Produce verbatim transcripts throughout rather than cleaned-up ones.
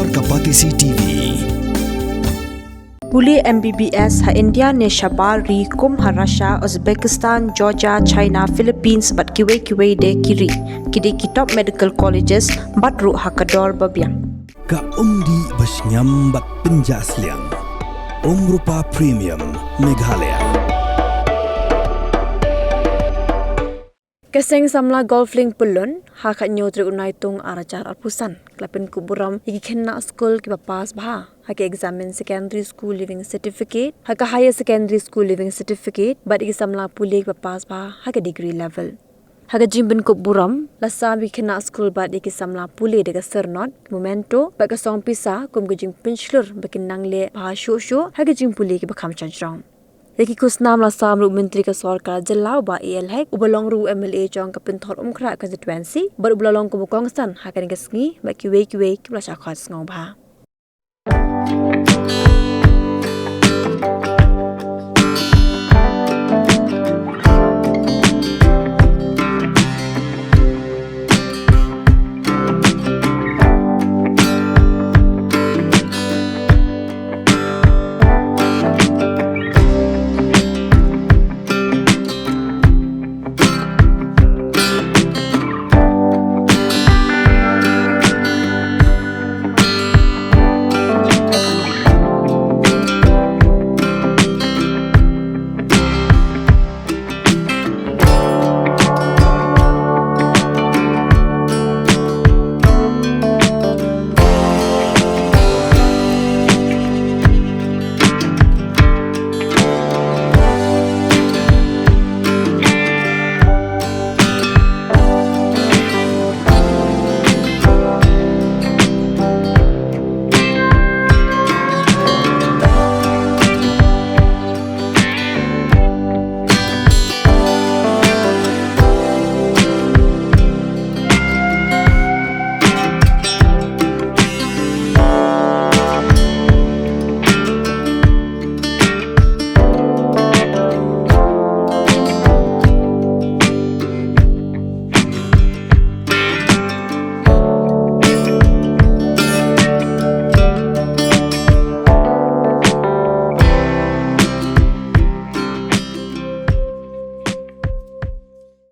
Kapatisi T V. Pule M B B S ha India ne shabar ri kum ha Russia, Uzbekistan, Georgia, China, Philippines bad kiwei kiwei de ki ri. Ki dei ki top medical colleges bad ruh ha ka dor ba biang. Ka umdih ba shngiam bad pynjah sliang. Umrupa Premium Meghalaya. Ka seng samla Golflink Pyllun ha ka hynñiew tarik u Naitung ar hajar arphew san ka la pynkup burom ïa ki khynnah skul kiba pass bha ha ka exam in Secondary School Leaving Certificate, ha ka Higher Secondary School Leaving Certificate bad ïa ki samla pule kiba pass bha ha ka degree level. Ha ka jingpynkup burom la sam ïa ki khynnah skul bad ïa ki samla pule da ka syrnod, memento bad ka song pisa kum ka jingpynshlur ba kin nang leh bha shuh shuh ha ka jingpule kiba kham shajrong. Ïa ki khusnam la sam ruh u Myntri ka sorkar jylla u Bah A L Hek, uba long ruh u M L A jong ka Pynthor Umkhrah constituency bad uba la long kum u kongsan ha kane ka sngi bad kiwei kiwei kiba la shah khot sngewbha.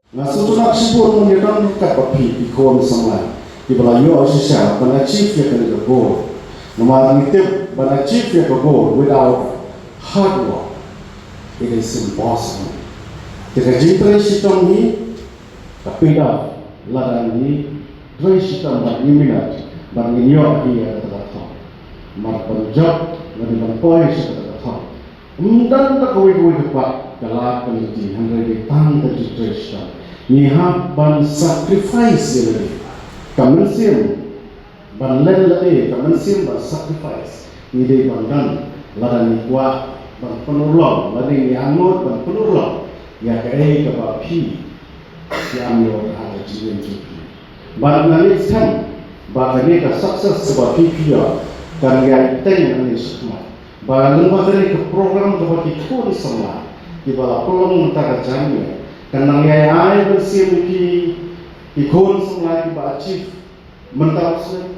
Nga sngewthuh shibun mynta kat ba phi ki khun samla kiba la ïoh shisha ban achieve ïa kane ka goal. Namar ngi tip ban achieve ïa ka goal without hard work, it is impossible. Te ka jingtrei shitom ngi ka paid off lada ngi trei shitom bad ngi minot bad ngi ïoh ïa kata ka thong. Namar ban jop lane ban poi sha kata ka thong, ym don da kawei kawei ka pat ka lad ka lynti, hynrei dei tang ka jingtrei shitom. Ngi hap ban sacrifice ïa lade, ka mynsiem ban len lade, ka mynsiem ban sacrifice. Ngi dei ban don, lada ngi kwah ban pynurlong, lada ngi angnud ban pynurlong ïa kaei kaba phi, phi angnud ha ka jingim jong phi. Bad nga ngeit skhem ba kane ka success kaba phi phi ïoh kan ïai teng nangne shakhmat. Ba lyngba kane ka program kaba ki khun samla kiba la pynlong mynta ka janmiet kan nang ïai ai mynsiem ïa ki, ki khun samla kiba achieve mynta u snem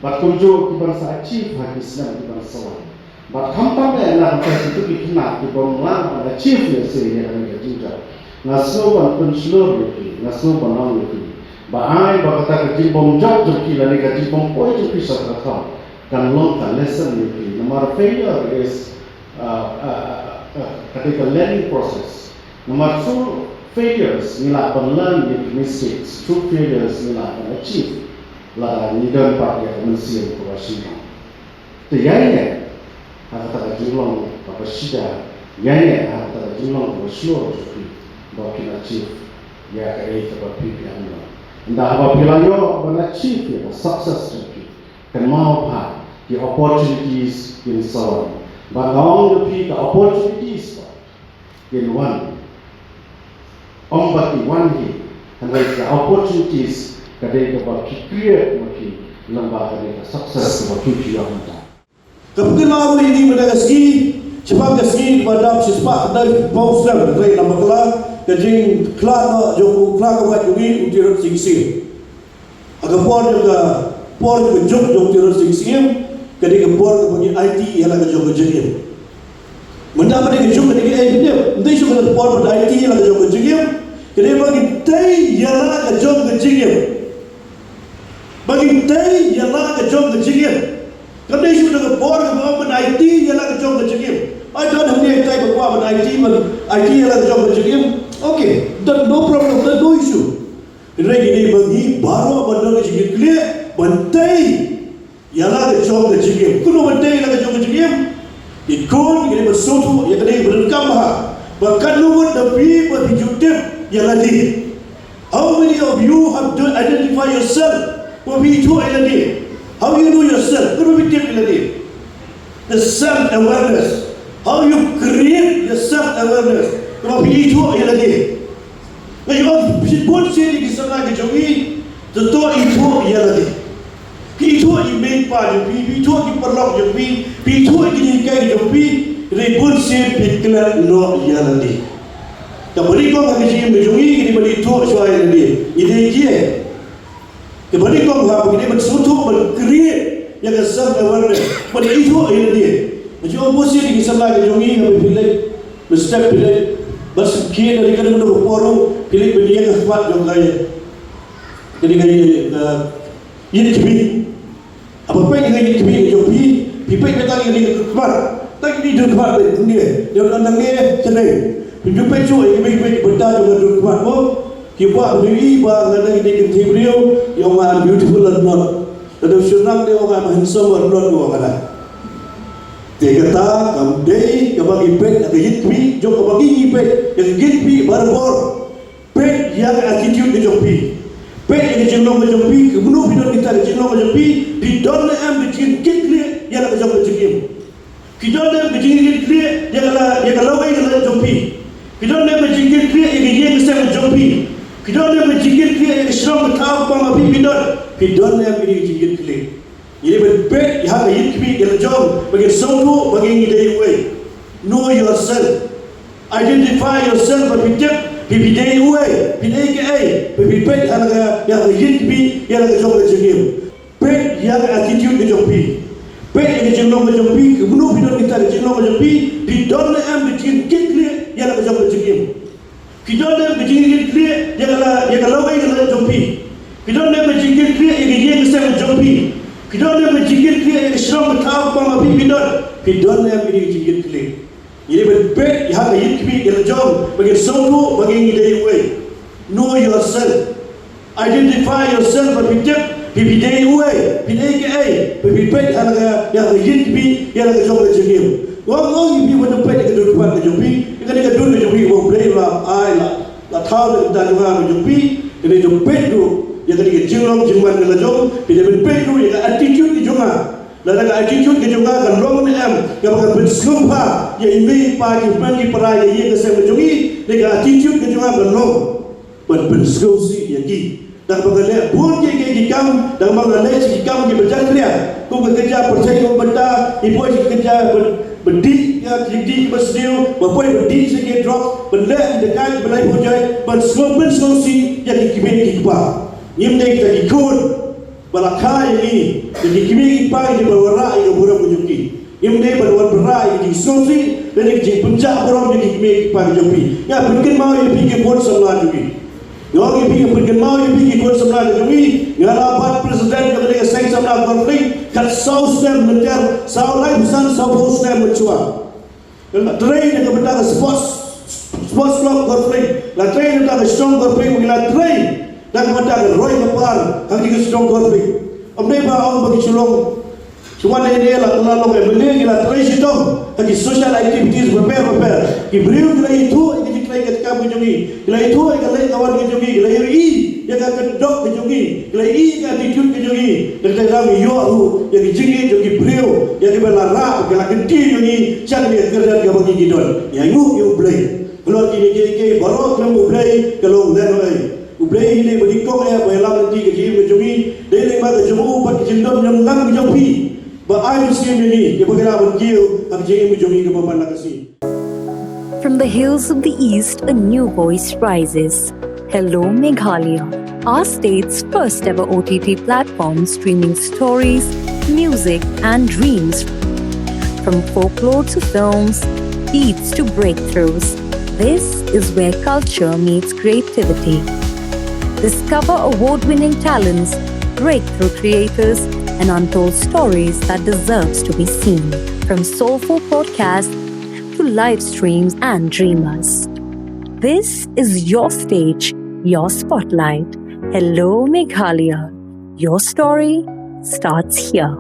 bad kumjuh kiban sa achieve ha ki snem kiban sa wan. Bad khamtam eh na ka bynta kito ki khynnah kibym lah ban achieve ïa se ïa kane ka jingjop, nga sngew ban pynshlur ïa ki, nga sngew ban ong ïa ki ba ai ba kata ka jingbym jop jong ki lane ka jingbym poi jong ki sha ka thong kan long ka lesson ïa ki. Namar failure is, uh, uh, uh, uh, ka dei ka learning process. Namar through failures ngi lah ban learn ïa ki mistakes, through failures ngi lah ban achieve lada ngi don pat ïa ka mynsiem kaba shynrang. Te ïaineh ha kata ka jinglong kaba shida, ïaineh ha kata ka jinglong kaba shlur jong phi ba phin achieve ïa kaei kaba phi phi angnud. Ynda haba phi la ïoh ban achieve ïa ka success jong phi, kynmaw pat ki opportunities kin sa wan. Bad nga ong ïa phi, ka opportunities ba kin wan, ym ba ki wan hi, hynrei ka opportunities ka dei kaba phi create ma phi lyngba kane ka success kaba phi phi ïoh mynta. Ka pynkynmaw ïa ngi mynta ka sngi, shaphang ka sngi ba dap shispah khyndai phew snem hynrei namar ka la ka jingkhlad noh jong u khlad ka wait jong ngi u Tirot Sing Syiem. Ha ka por jong ka Por ka juk jong u Tirongsing Syiem ka dei ka por kaba ngi aiti ïa la ka jong ka jingim. Mynta ba dei ka juk ka dei ka ei, ym dei shuh ka por ban aiti ïa la ka jong ka jingim. Ka dei ba ngi tei ïa la ka jong ka jingim. Ba ngi tei ïa la ka jong ka jingim. Kam dei shuh da ka por kaba ong ban aiti ïa la ka jong ka jingim. Ai don hangne tei ba kwah ban aiti, ban aiti ïa la ka jong ka jingim. Okay, then no problem, then no issue. Hynrei ngi dei ba ngi baroh ban don ka jingkitkhlieh ban tei ïa la ka jong ka jingim. Kumno ban tei ïa la ka jong ka jingim? Ki khun ngi dei ban sngewthuh ïa ka dei ba donkam bha. Ba katno ngut na phi ba phi ju tip ïa lade? How many of you have to identify yourself? Ba phi ithuh ïa lade. How you know yourself? Kumno phi tip ïa lade? The self awareness. How you create the self awareness? Ba phi ithuh ïa lade. Nga ong phi bun sien ki samla ki jong ngi, to, to ithuh ïa lade. Phi ithuh ïa i mei i pa jong phi, phi ithuh ïa ki paralok jong phi, phi ithuh ïa ki jinghikai jong phi, hynrei bun sien phi klet noh ïa lade. Kaba nyngkong ha ka jingim ka jong ngi, ngi dei ban ithuh shuwa ïa lade. Ngi dei kiei? Kaba nyngkong ha, ngi dei ban sngewthuh, ban create ïa ka self awareness, ban ithuh ïa lade. Nga ju ong bun sien ki samla ki jong ngi, haba phi leit, mynstep phi leit, bad sngewthuh ïa lade, ka dei ban da ka por ruh phi leit ban ïeng ha khmat jong ka ïa, ka dei ka ïa, ka ïit khmih. Haba peit ïa ka ïit khmih ka jong phi, phi peit beit tang ïa ka dur khmat. Tang ïa ka dur khmat beit, phi ïa, ïa ka nangne shaneng. Phi ju peit shuh ïa ka dur khmat, bynta jong ka dur khmat mo. Ki ba phi ïohi ba nga dang ïa ka kynthei briew, ïa ong I'm beautiful or not. Lada u shynrang dei ong I'm handsome or not, ong nga. Te kata kam dei kaba ngi peit ïa ka ïit khmih, jong kaba ngi peit ïa ka ïit khmih barabor. Peit ïa ka attitude ka jong phi. Peit ïa ka jinglong ka jong phi, kumno phi don kita ka jinglong ka jong phi, phi don ne em ka jingkitkhlieh ïa la ka jong ka jingim. Phi don ne em ka jingkitkhlieh ïa ka la, ïa ka lawei ka la jong phi. Phi don ne em ka jingkitkhlieh ïa ka ïing ka sem ka jong phi. Phi don ne em ka jingkitkhlieh ïa ka shnong ka thaw kaba ma phi phi don. Phi don ne em ka jingkitkhlieh. Ngi dei ban peit ïa ha ka ïit khmih ka la jong, ba ngin sngewthuh ba ngi dei uwei. Know yourself. Identify yourself, ba phi tip phi, phi dei uwei, phi dei kaei, ba phi peit ha ka, ïa ka ïit khmih ïa la ka jong ka jingim. Peit ïa ka attitude ka jong phi. Peit ïa ka jinglong ka jong phi, kumno phi don kita ka jinglong ka jong phi, phi don ne em ka jingkitkhlieh ïa la ka jong ka jingim. Phi don ne em ka jingkitkhlieh ïa ka la, ïa ka lawei ka la jong phi. Phi don ne em ka jingkitkhlieh ïa ka ïing ka sem ka jong phi. Phi don ne em ka jingkitkhlieh ïa ka shnong ka thaw kaba ma phi phi don. Phi don ne em ka jingkitkhlieh. Ngi dei ban peit ïa ha ka ïit khmih ka la jong, ba ngin sngewthuh ba ngi dei uwei. Know yourself. Identify yourself, ba phi tip phi, phi dei uwei, phi dei kaei, ba phi peit ha ka, ïa ka ïit khmih ïa la ka jong ka jingim. Ong ong ïa phi ban peit ïa ka dur khmat ka jong phi, ïa kane ka dur ka jong phi ba U Blei u la ai, la, la thaw na ka bynta jong nga ka jong phi. Kane jong peit ruh ïa kane ka jinglong jingman ka la jong, phi dei ban peit ruh ïa ka attitude ka jong nga. Lada ka attitude ka jong nga ka long ne em kaba ka pynsngewbha ïa i mei i pa, ki hynmen ki para, ïa ka ïing ka sem ka jong ngi, ne ka attitude ka jong nga ka long ban pynsngewsih ïa ki. Da kaba nga leh bun kiei kiei ki kam, da kaba nga leh ki kam kiba jakhlia, kum ka kynja pyrthei kum bynta, i poi ki kynja ban, ban dih ïa ki dih kiba sniew, ba poi ban dih sha ki drug, ban leh ki dakaid kiba laiphew jait, ban sngew pynsngewsih ïa ki kmie ki kpa. Ngim dei kita ki khun ba la kha ïa ngi, ïa ki kmie ki kpa, ïa ki ba wanrah ïa ka burom ka jong ki. Ngim dei ban wanrah ïa ki jingsngewsih lane ki jingpynjah burom ïa ki kmie ki kpa ki jong phi. Nga pynkynmaw ïa phi ki khun samla jong ngi. Nga ong ïa phi, nga pynkynmaw ïa phi ki khun samla jong ngi. Nga la bat president jong kane ka seng samla Gorflei kat saw snem lynter, saw laiphew san, sawphew snem mynshuwa. Nga la trei na ka bynta ka sports, sports club Gorflei. La trei na ka bynta ka shnong Gorflei, nga la trei na ka bynta ka roi ka par ha ki shnong Gorflei. Ym dei ba ong ba ki shu long, shu wan ïa la, la long MLA, ngi la trei shitom ha ki social activities bapher bapher. Ki briew ki la ïathuh ïa ka jingtrei ka jingkam ka jong ngi. Ki la ïathuh ïa ka leit ka wan ka jong ngi, ki la ïohi ïa ka kyndoh ka jong ngi, ki la ïohi ïa ka attitude ka jong ngi. Te kata ka daw ngi ïoh ruh ïa ka jingïeit jong ki briew, ïa kiba la rah, ki la kyntiew ïa ngi sha kane ka kyrdan kaba ngi don. Ïa ngi ïa U Blei. Halor kine kiei kiei baroh khlem U Blei ka long lehnohei. U Blei hi dei ba nyngkong eh ba ïalam lynti ka jingim ka jong ngi. Dei lyngba ka jong u bad ka jingdon jingem ka jong phi ba ai mynsiem ïa ngi, ïa ba ngi lah ban kiew ha ka jingim ka jong ngi kaba man la ka sngi. From the hills of the East, a new voice rises. Hello, Meghalaya. our state's first ever O T T platform, streaming stories, music, and dreams. From folklore to films, beats to breakthroughs, this is where culture meets creativity. Discover award winning talents, breakthrough creators, and untold stories that deserves to be seen. From soulful podcasts to live streams and dreamers. This is your stage, your spotlight. Hello, Meghalaya. Your story starts here.